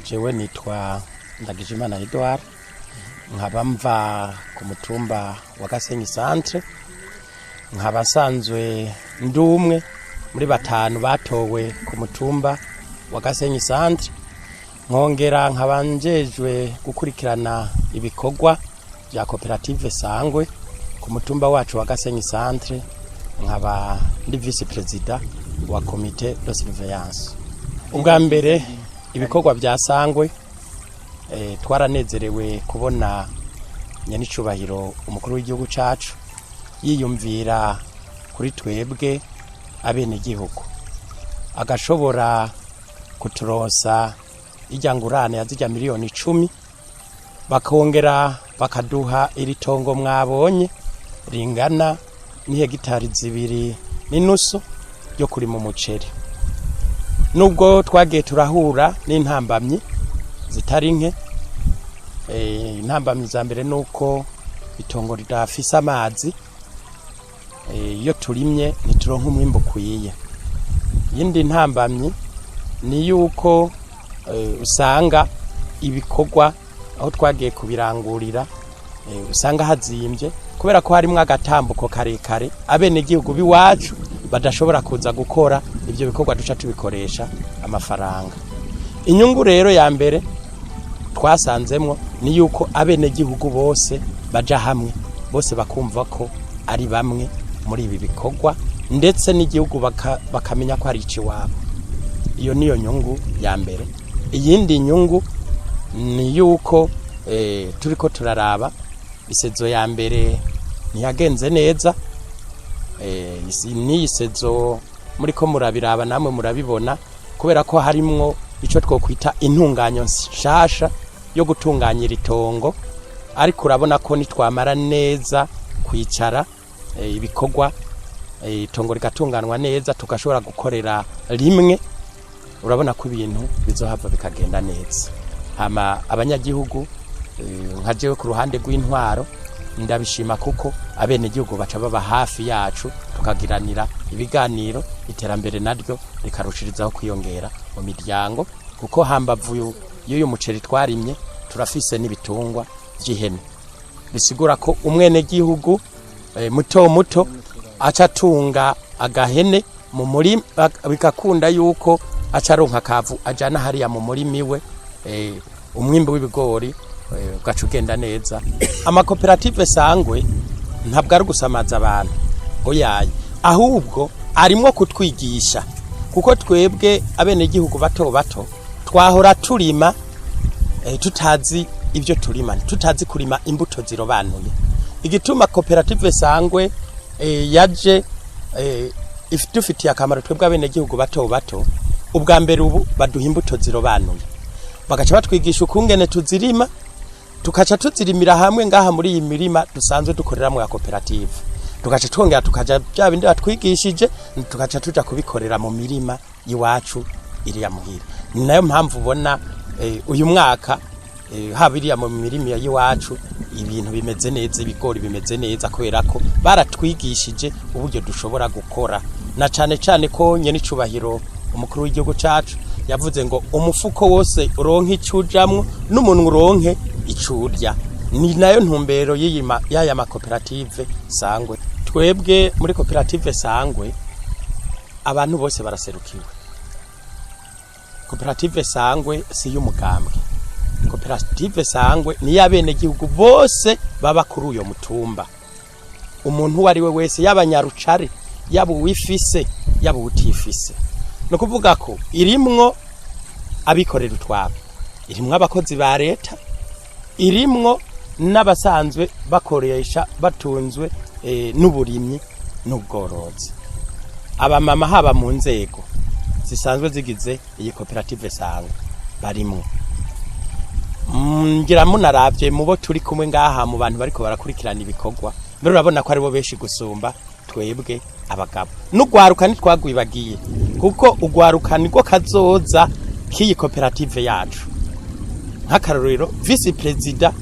Jewe nitwa Ndagijimana Edouard, nkaba mva ku mutumba wa Gasenyi Centre, nkaba nsanzwe ndi umwe muri batanu batowe ku mutumba wa Gasenyi Centre, nkongera nkaba njejwe gukurikirana ibikorwa bya koperative Sangwe ku mutumba wacu wa Gasenyi Centre, nkaba ndi vice perezida wa comité de surveillance. Ubwa mbere ibikorwa bya Sangwe, twaranezerewe kubona nyenicubahiro umukuru w'igihugu cacu yiyumvira kuri twebwe abenegihugu, agashobora kuturonsa irya ngurane ya zirya miliyoni 10, bakongera bakaduha iri tongo mwabonye ringana n'ihegitari 2.5 yo kurima umuceri. Nubwo twagiye turahura n'intambamyi zitari nke, intambamyi za mbere nuko itongo ridafise amazi, iyo turimye ntituronka umwimbu ukwiye. Iyindi ntambamyi ni yuko usanga ibikorwa aho twagiye kubirangurira usanga hazimbye, kubera ko harimwo agatambuko karekare abenegihugu b'iwacu badashobora kuza gukora ivyo bikorwa, duca tubikoresha amafaranga. Inyungu rero ya mbere twasanzemwo ni yuko abenegihugu bose baja hamwe, bose bakumva ko ari bamwe muri ibi bikorwa, ndetse n'igihugu bakamenya ko ari iciwabo. Iyo niyo nyungu ya mbere. Iyindi nyungu ni yuko turiko turaraba isezo ya mbere ntiyagenze neza. N'iyi sezo muriko murabiraba namwe murabibona, kubera ko harimwo ico twokwita intunganyo nshasha yo gutunganya iri tongo, ariko urabona ko nitwamara neza kwicara, ibikorwa, itongo rigatunganwa neza, tugashobora gukorera rimwe, urabona ko ibintu bizohava bikagenda neza. Hama abanyagihugu, nka jewe ku ruhande rw'intwaro ndabishima, kuko abenegihugu baca baba hafi yacu, tukagiranira ibiganiro, iterambere naryo rikarushirizaho kwiyongera mu miryango, kuko hambavu y'uyu muceri twarimye turafise n'ibitungwa vy'ihene, bisigura ko umwenegihugu muto muto aca atunga agahene mu murima, bigakunda yuko aca aronka akavu ajana hariya mu murima iwe, umwimbu w'ibigori ugaca ugenda neza. Amakoperative Sangwe ntabwo ari gusamaza abantu, oyaye, ahubwo arimwo kutwigisha, kuko twebwe abenegihugu bato bato twahora turima tutazi ibyo turima, tutazi kurima imbuto zirobanuye. Igituma koperative Sangwe yaje idufitiye akamaro twebwe abenegihugu bato bato, ubwa mbere ubu baduha imbuto zirobanuye, bagaca batwigisha ukungene tuzirima, tukaca tuzirimira hamwe ngaha muri iyi mirima dusanzwe dukoreramwo ya koperative, tugaca twongera tukaja bya bindi batwigishije tugaca tuja kubikorera mu mirima iwacu iriya muhira. Ni nayo mpamvu ubona uyu mwaka haba iriya mu mirima y'iwacu ibintu bimeze neza, ibigori bimeze neza, kubera ko baratwigishije uburyo dushobora gukora, na cane cane ko nyenicubahiro umukuru w'igihugu cacu yavuze ngo umufuko wose uronke ico ujamwo n'umuntu uronke ico urya. Ni nayo ntumbero y'aya makoperative Sangwe. Twebwe muri koperative Sangwe abantu bose baraserukiwe. Koperative Sangwe si y'umugambwe, koperative Sangwe ni y'abenegihugu bose baba kuri uyo mutumba. Umuntu uwo ari we wese, yaba nyarucare, yaba uwifise, yaba uwutifise, ni ukuvuga ko irimwo abikorera utwabo, irimwo abakozi ba leta, irimwo n'abasanzwe bakoresha batunzwe n'uburimyi n'ubworozi, abamama haba mu nzego zisanzwe zigize iyi koperative Sangwe barimwo. Ngira munaravye mubo turi kumwe ngaha, mu bantu bariko barakurikirana ibikorwa mbere, urabona ko aribo benshi gusumba twebwe abagabo. N'ugwaruka ntitwagwibagiye, kuko ugwaruka nirwo kazoza k'iyi koperative yacu. Nk'akarorero, vice perezida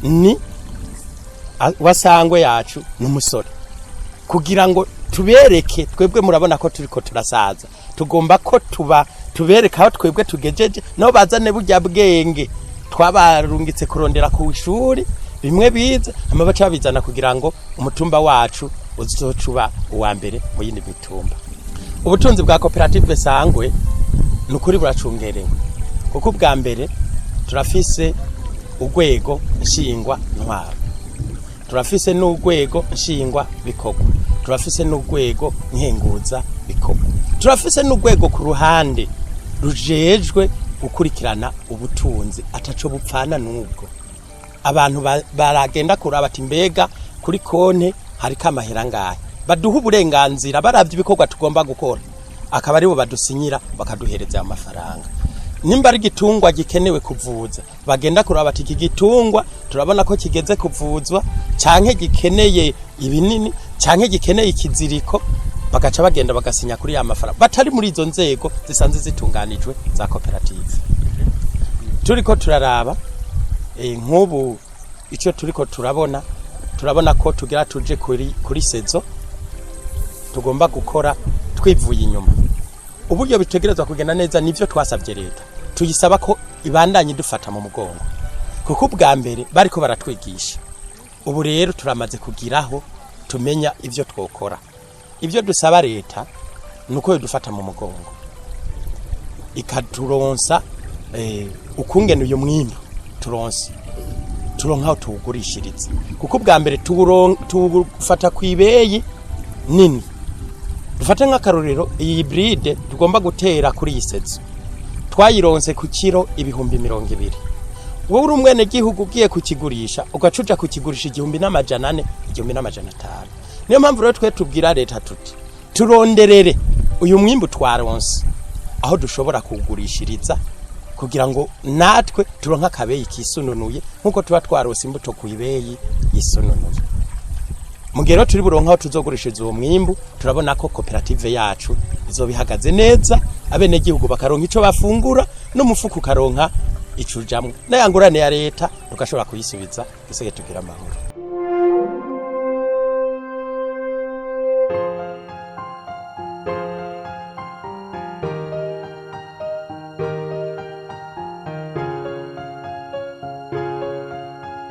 ni wa Sangwe yacu ni umusore, kugira ngo Tubereke twebwe, murabona ko turiko turasaza, tugomba ko tuba tubereka aho twebwe tugejeje, nabo bazane burya bwenge twabarungitse kurondera ku ishuri, bimwe bize hama baca babizana kugira ngo umutumba wacu uzocuba uwa mbere mu yindi mitumba. Ubutunzi bwa koperative Sangwe ni ukuri buracungerewe, kuko ubwa mbere turafise urwego nshingwa ntwaro, turafise n'urwego nshingwa bikorwa, turafise n'urwego nkenguza bikorwa, turafise n'urwego ku ruhande rujejwe gukurikirana ubutunzi ataco bupfana n'ubwo. Abantu baragenda kuraba ati mbega kuri konte hariko amahera ngahe, baduha uburenganzira baravye ibikorwa tugomba gukora, akaba aribo badusinyira bakaduhereza ayo mafaranga. Nimba ari igitungwa gikenewe kuvuza, bagenda kuraba ati iki gitungwa turabona ko kigeze kuvuzwa, canke gikeneye ibinini, canke gikeneye ikiziriko, bagaca bagenda bagasinya kuri ya mafaranga batari muri izo nzego zisanzwe zitunganijwe za koperative. Turiko turaraba nk'ubu icyo turiko turabona, turabona ko tugira tuje kuri saison, tugomba gukora twivuye inyuma. Uburyo bitegerezwa kugenda neza nivyo twasabye leta, tuyisaba ko ibandanye idufata mu mugongo, kuko ubwa mbere bariko baratwigisha. Ubu rero turamaze kugiraho tumenya ivyo twokora. Ibyo dusaba leta ni uko yodufata mu mugongo, ikaturonsa ukungene uyu mwimbu turonse turonka aho tuwugurishiriza, kuko ubwa mbere tuwufata ku ibeyi nini. Dufate nk'akarorero iyi hybride tugomba gutera kuri iyi saison, twayironse ku kiro 20,000. Wowe uri umwene gihugu ugiye kukigurisha, ugaca uja kukigurisha 1400, 1500. Niyo mpamvu rero twe tubwira leta tuti turonderere uyu mwimbu twaronse aho dushobora kuwugurishiriza, kugira ngo natwe turonke akabeyi kisununuye nk'uko tuba twarose imbuto ku ibeyi yisununuye. Mu gihe rero turi buronke aho tuzogurishiriza uwo mwimbu, turabona ko koperative yacu izoba ihagaze neza, abenegihugu bakaronka ico bafungura, n'umufuko ukaronka ico ujamwo, n'ayangurane ya leta tugashobora kuyisubiza, dusege tugira amahoro.